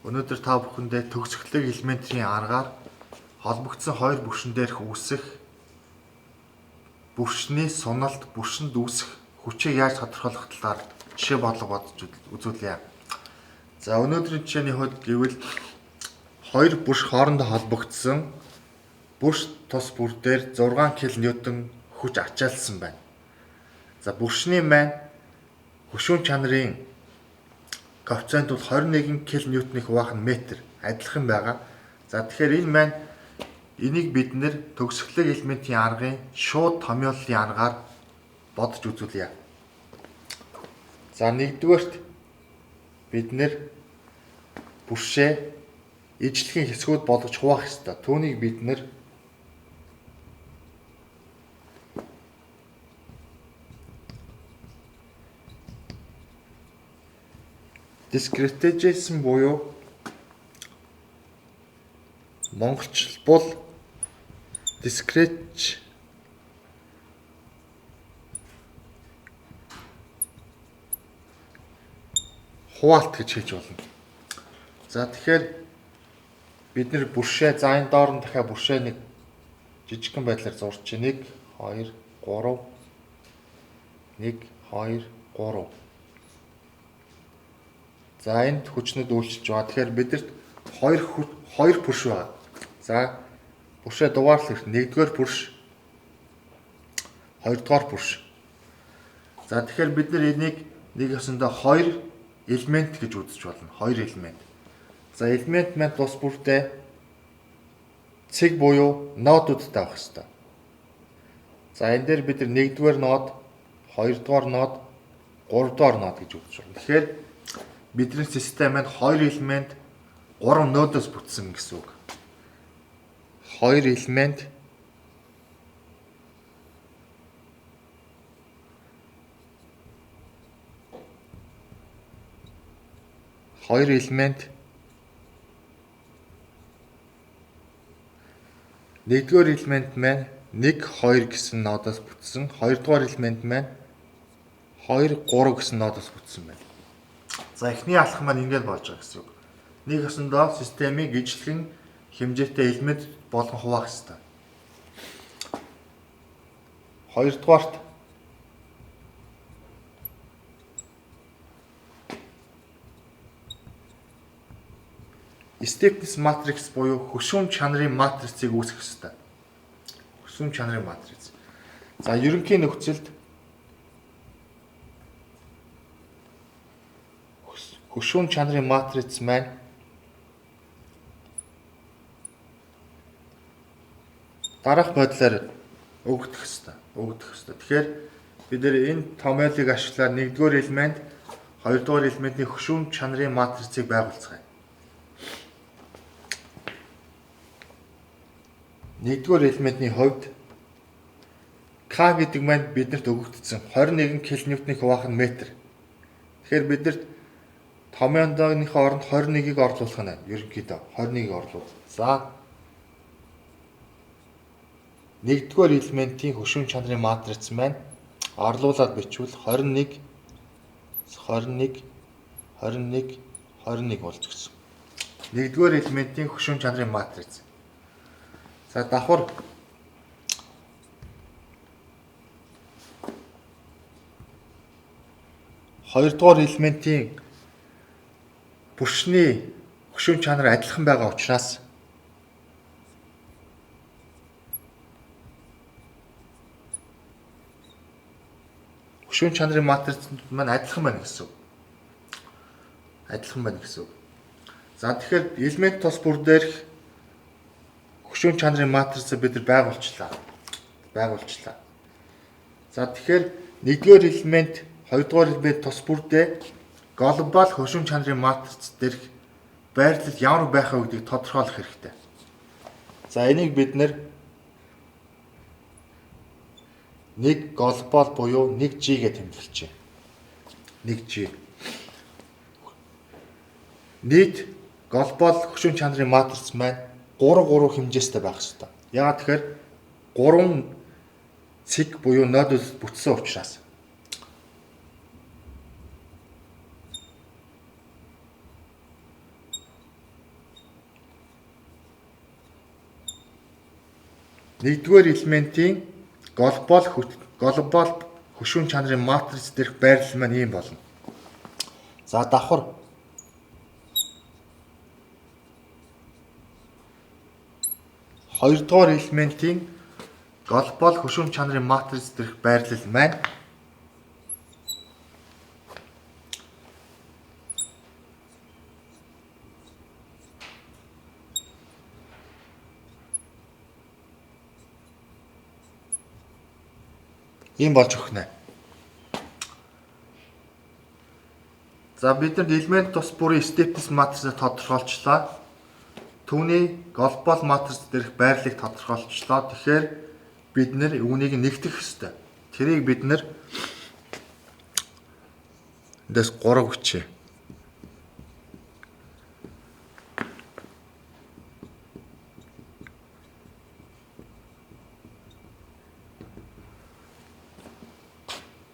Өнөөдөр та бүхэндээ төгсгөлөг элементийн аргаар холбогдсон хоёр бүшин дээрх үүсэх бүшний суналт бүшинд үүсэх хүчийг яаж тодорхойлох талаар жишээ бодлого бодож үзүүлье. За өнөөдрийн жишээний хувьд гэвэл хоёр бүш хоорондоо холбогдсон бүш тус бүр дээр 6 кН хүч ачаалсан байна. За бүшний маань хөшүүн чанарын коэффициент бол 21 кН-ийн хуваах нь метр адилхан байгаа. За тэгэхээр энэ маань энийг бид нэр төгсгөлөг элементийн аргын шууд томьёоллын аргаар бодож үзүүлье. За нэгдүгээрт бид нэр бүршээ ижлэгийн хэсгүүд болгож хуваах ёстой. Түүнийг бид нэр discretization буюу монголчилбол discrete хуваалт гэж хэлж болно. За тэгэхээр бид нэр бүршээ за энэ доор нь дахиад бүршээ нэг жижигхэн байдлаар зурчих. 1 2 3 1 2 3. За энд хүчнүүд үйлчилж байгаа. Тэгэхээр бидэрт хоёр пүрш байгаа. За пүршээ дугаарлах хэрэгтэй. Нэгдүгээр пүрш, хоёрдугаар пүрш. За тэгэхээр бид нар энийг нэг ёсондоо хоёр элемент гэж үзэж болно. Хоёр элемент. За элемент маань тус бүртээ цэг буюу нодуудтай авах ёстой. За энэ дээр бид нар нэгдүгээр нод, хоёрдугаар нод, гуравдугаар нод гэж үзэж байна. Тэгэхээр бидний систем маань хоёр элемент, гурван нодоос бүтсэн гэсэн үг. Хоёр элемент нэгдүгээр элемент маань 1 2 гэсэн нодоос бүтсэн. Хоёрдугаар элемент маань 2 3 гэсэн нодоос бүтсэн байна. За эхний алхам маань ингэж болж байгаа гэсэн үг. Нэг ёсондоо системийг ижлэгэн хэмжээтэй элемент болгон хуваах ёстой. Хоёрдугаарт stiffness matrix буюу хөшүүн чанарын матрицыг үүсгэх ёстой. Хөшүүн чанарын матриц. За ерөнхий нөхцөлд хөшүүн чанарын матриц маань дараах байдлаар өгөгдөх ёстой. Өгөгдөх ёстой. Тэгэхээр бид нэр энэ томьёолыг ашиглаад нэгдүгээр элемент, хоёрдугаар элементний хөшүүн чанарын матрицыг байгуулцгаая. Нэгдүгээр элементний хувьд К гэдэг маань биднэрт өгөгдсөн 21 кН-ийн хуваах нь метр. Тэгэхээр биднэрт томьёоныхоо оронд 21-ийг орлуулах нь ерөнхийдөө 21-ийг орлуул. За нэгдүгээр элементийн хөшүүн чанарын матриц маань орлуулад бичвэл 21 21 21 21 болж гисэн. Нэгдүгээр элементийн хөшүүн чанарын матриц. За давхар хоёрдугаар элементийн бүршний хөшүүн чанар адилхан байгаа учраас хөшүүн чанарын матриц маань адилхан байна гэсэн үг. Адилхан байна гэсэн үг. За тэгэхээр элемент тус бүр дээрх хөшүүн чанарын матрицыг бид нар байгуулчлаа. Байгуулчлаа. За тэгэхээр нэгдүгээр элемент, хоёрдугаар элемент тус бүрдээ глобал хөшүүн чанарын матриц дээрх байрлал ямар байх вэ гэдгийг тодорхойлох хэрэгтэй. За энийг бид нэр нэг глобал буюу 1G гэж тэмдэглэжээ. 1G. Нийт глобал хөшүүн чанарын матриц маань 3 3 хэмжээстэй байх ёстой. Яагаад тэгэхээр 3 цэг буюу нодууд бүтсэн учраас. Нэгдүгээр элементийн глобал хөшүүн чанарын матриц дээрх байрлал маань ийм болно. За давхар хоёрдугаар элементийн глобал хөшүүн чанарын матриц дээрх байрлал маань ийм болж өгнө. За бид нар элемент тус бүрийн степнес матрицыг тодорхойлчлаа. Түүний глобал матриц дээрх байрлалыг тодорхойлчлоо. Тэгэхээр бид нар үүнийг нэгтгэх ёстой. Тэрийг бид нар эндээс 3 хүчээ.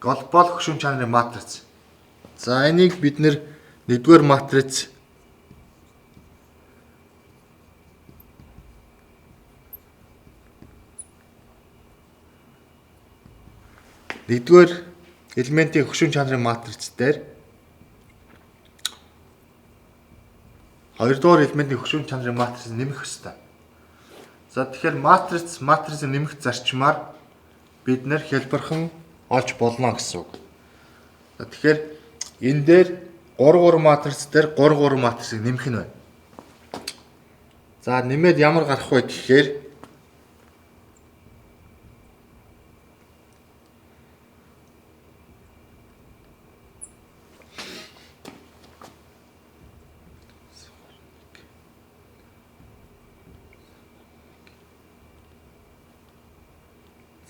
Глобал хөшүүн чанарын матриц. За энийг бид нэр нэгдүгээр матриц нэгдүгээр элементийн хөшүүн чанарын матриц дээр хоёрдугаар элементийн хөшүүн чанарын матриц нэмэх ёстой. За тэгэхээр матриц нэмэх зарчмаар бид нэр хялбархан олж болно гэсэн үг. За тэгэхээр энэ дээр 3 3 матриц дээр 3 3 матрицыг нэмэх нь байна. За нэмээд ямар гарах вэ гэхээр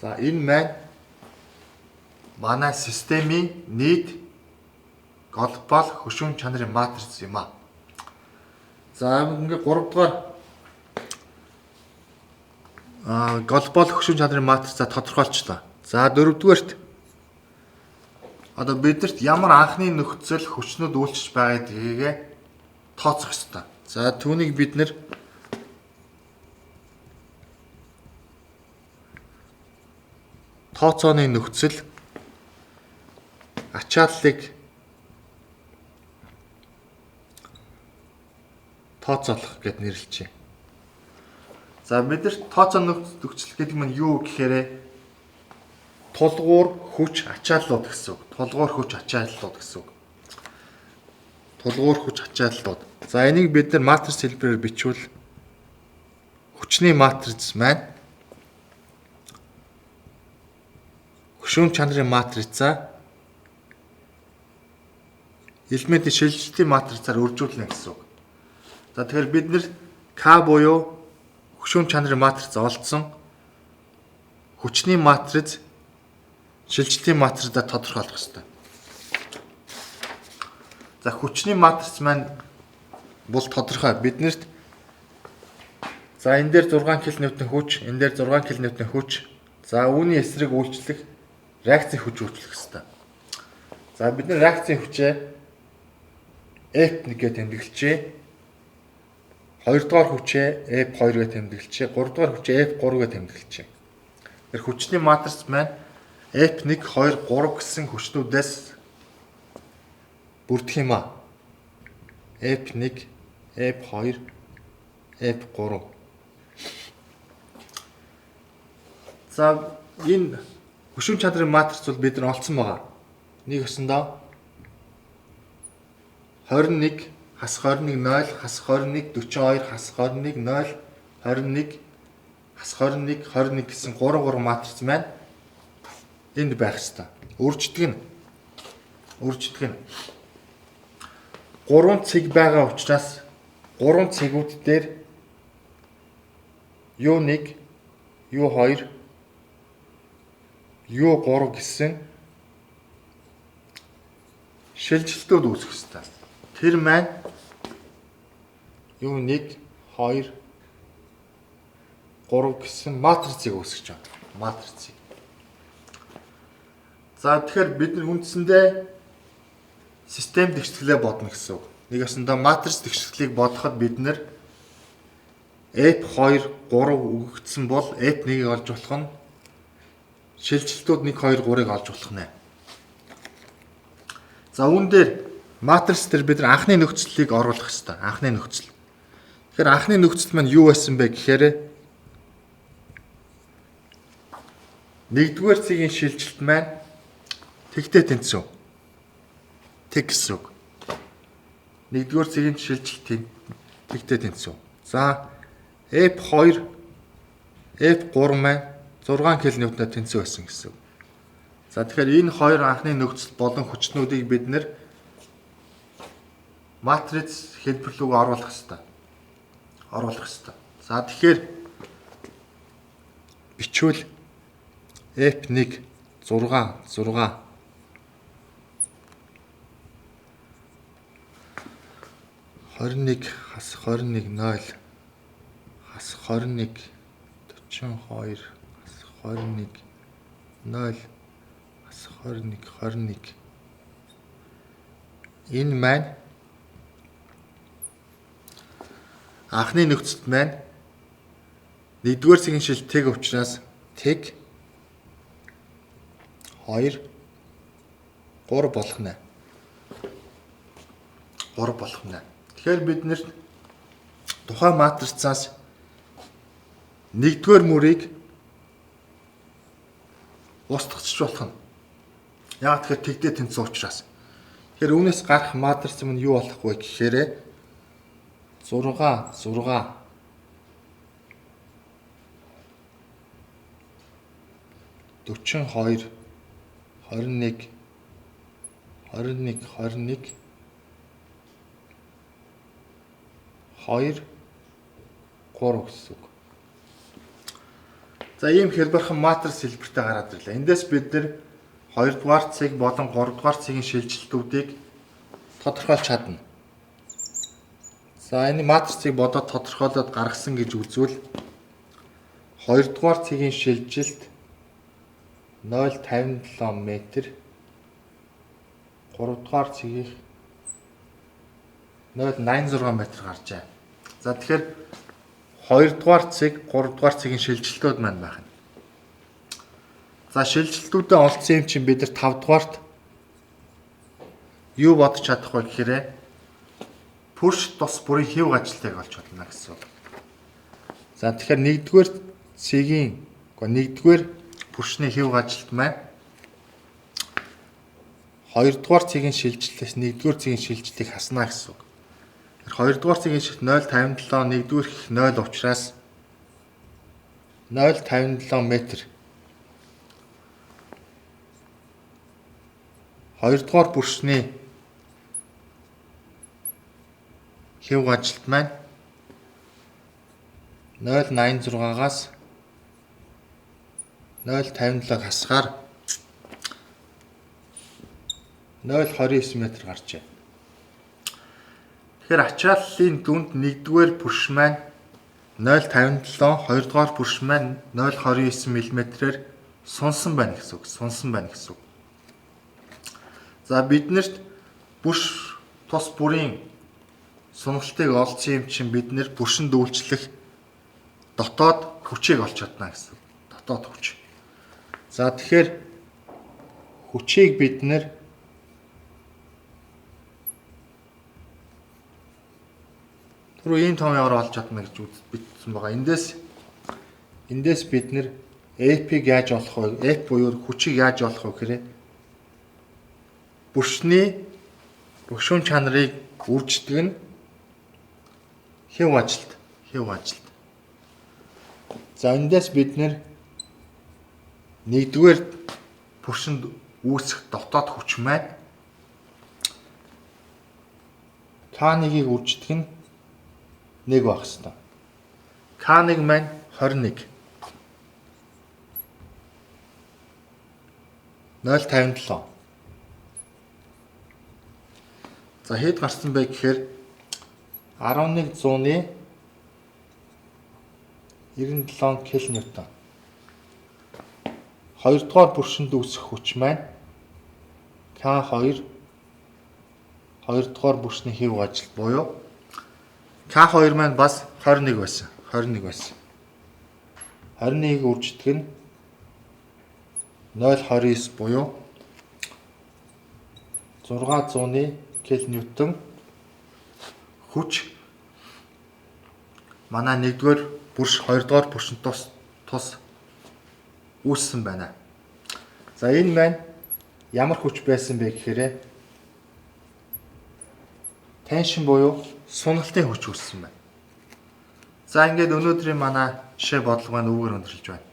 за энэ маань манай системийн нийт глобал хөшүүн чанарын матриц юм аа. За ингээ 3 дугаар глобал хөшүүн чанарын матрицаа тодорхойлчлаа. За дөрөвдүгээрт одоо бидэрт ямар анхны нөхцөл хүчнүүд үйлчилж байгаа гэдгийг тооцох ёстой. За түүнийг бид нэр тооцооны нөхцөл ачааллыг тооцоолох гэд нэрлэжээ. За бидэрт тооцоо нөхцөл гэдэг нь юу гэхээр тулгуур хүч ачааллууд гэсэн үг. Тулгуур хүч ачааллууд гэсэн үг. Тулгуур хүч ачааллууд. За энийг бид нар матриц хэлбэрээр бичвэл хүчний матриц маань хөшүүн чанарын матрицаа элементийн шилжилтийн матрицаар үржүүлнэ гэсэн үг. За тэгэхээр бид нэр К буюу хөшүүн чанарын матриц олдсон хүчний матриц шилжилтийн матрицаа тодорхойлох ёстой. За хүчний матриц маань бол тодорхой. Биднэрт за энэ дээр 6 кН хүч, энэ дээр 6 кН хүч. За үүний эсрэг үйлчлэх реакцийн хүч үйлчлэх ёстой. За бид нар реакцийн хүчээ F1 гэж тэмдэглэжээ. Хоёрдугаар хүчээ F2 гэж тэмдэглэжээ. Гуравдугаар хүчээ F3 гэж тэмдэглэжээ. Тэр хүчний матриц маань F1 2 3 гэсэн хүчнүүдээс бүрдэх юм аа. F1, F2, F3. За энэ хөшүүн чанарын матриц бол бид нар олцсон байгаа. Нэг өсөндөө 21 хас 21 0 хас 21 42 хас 21 0 21 хас 21 21 гэсэн 3 3 матриц маань энд байх ёстой. Үрждэг нь 3 цэг байгаа учраас 3 цэгүүд дээр U1, U2, U3 гэсэн шилжилтүүд үүсэх ёстой. Тэр маань U1, 2, 3 гэсэн матрицыг үүсгэж байна. Матрицыг. За тэгэхээр бид нар үндсэндээ систем тэгшгэлээ бодно гэсэн үг. Нэг ёсондоо матриц тэгшгэлийг бодоход бид нар F2 3 өгөгдсөн бол F1-ийг олж болох нь шилжилтүүд 1 2 3-ыг олж болох нэ. За үүн дээр матриц дээр бид нар анхны нөхцөлийг оруулах ёстой. Анхны нөхцөл. Тэгэхээр анхны нөхцөл маань юу байсан бэ гэхээр нэгдүгээр цэгийн шилжилт маань тэгтэй тэнцв. Тэг гэсэн үг. Нэгдүгээр цэгийн шилжилт тэгтэй тэнцв. За F2 F3 маань 6 кН-тай тэнцв байсан гэсэн үг. За тэгэхээр энэ хоёр анхны нөхцөл болон хүчнүүдийг бид нэр матриц хэлбэр рүү оруулах ёстой. Оруулах ёстой. За тэгэхээр бичвэл F1 6 6 21 хас 21 0 хас 21 42 хас 21 0 хас 21 21. Энэ маань анхны нөхцөлд маань нэгдүгээр цэгийн шил тэг учраас тэг 2 3 болох нэ. 3 болох нэ. Тэгэхээр бид нэр тухайн матрицаас нэгдүгээр мөрийг устгах болох нь. Яг тэгэхээр тэгдээ тэнцсэн учраас. Тэгэхээр үүнээс гарах матриц нь юу болох вэ гэхээр 6 6 42 21 21 21 2 3 гэсэн үг. За ийм хэлбэрхэн матриц хэлбэртэй гараад ирлээ. Эндээс бид нэр 2 дугаар цэг болон 3 дугаар цэгийн шилжилтүүдийг тодорхойлж чадна. За энэ матрицыг бодоод тодорхойлоод гаргасан гэж үзвэл 2 дугаар цэгийн шилжилт 0.57 м, 3 дугаар цэгийг 0.86 м гарчээ. За тэгэхээр 2 дугаар цэг, 3 дугаар цэгийн шилжилтүүд маань байх нь. За шилжилтүүдээ олдсон юм чинь бид нар 5 дугаарт юу бодож чадах вэ гэхээр пүрш тус бүрийн хэв ажилтыг олж чадна гэсэн үг. За тэгэхээр нэгдүгээр цэгийн нэгдүгээр пүршний хэв ажилт маань 2 дугаар цэгийн шилжилтээс нэгдүгээр цэгийн шилжилтийг хасна гэсэн үг. 2 дугаар цэгийн шилжилт 0.57 нэгдүгээр их 0 учраас 0.57 м. 2 дугаар бүршний хэв ажилт маань 0.86-аас 0.57-г хасгаар 0.29 м гарчээ. Тэгэхээр ачааллын дүнд нэгдүгээр пүрш маань 0.57, хоёрдугаар пүрш маань 0.29 мм-ээр сунсан байна гэсэн үг. Сунсан байна гэсэн үг. За биднэрт бүрш тус бүрийн сонголтыг олдсон юм чинь бид нэр бүршинд үйлчлэх дотоод хүчийг олж чадна гэсэн. Дотоод хүч. За тэгэхээр хүчийг бид нэр түрүү ийм томьёогоор олж чадна гэж бичсэн байгаа. Эндээс бид нэр F-ийг яаж олох вэ? F буюу хүчийг яаж олох вэ гэхээр бүршний бөгшүүн чанарыг үрждэг нь хэв ажилт, хэв ажилт. За эндээс бид нэр нэгдүгээр бүршинд үүсэх дотоод хүч маань К1-ийг үрждэг нь 1 байх хэвээр. К1 маань 21. 0.57. За хэд гарсан бэ гэхээр 1197 кН. Хоёрдугаар бүршинд үүсэх хүч маань К2 хоёрдугаар бүршний хэв ажилт буюу К2 маань бас 21 байсан. 21 байсан. 21-ийг үрждэг нь 0.29 буюу 600-ны килоньютон хүч манай 1-р бүрш 2-р бүршин тус тус үүссэн байна. За, энэ маань ямар хүч байсан бэ гэхээр tension буюу суналтын хүч үүссэн байна. За, ингээд өнөөдрийн манай жишээ бодлого маань үүгээр өндөрлөж байна.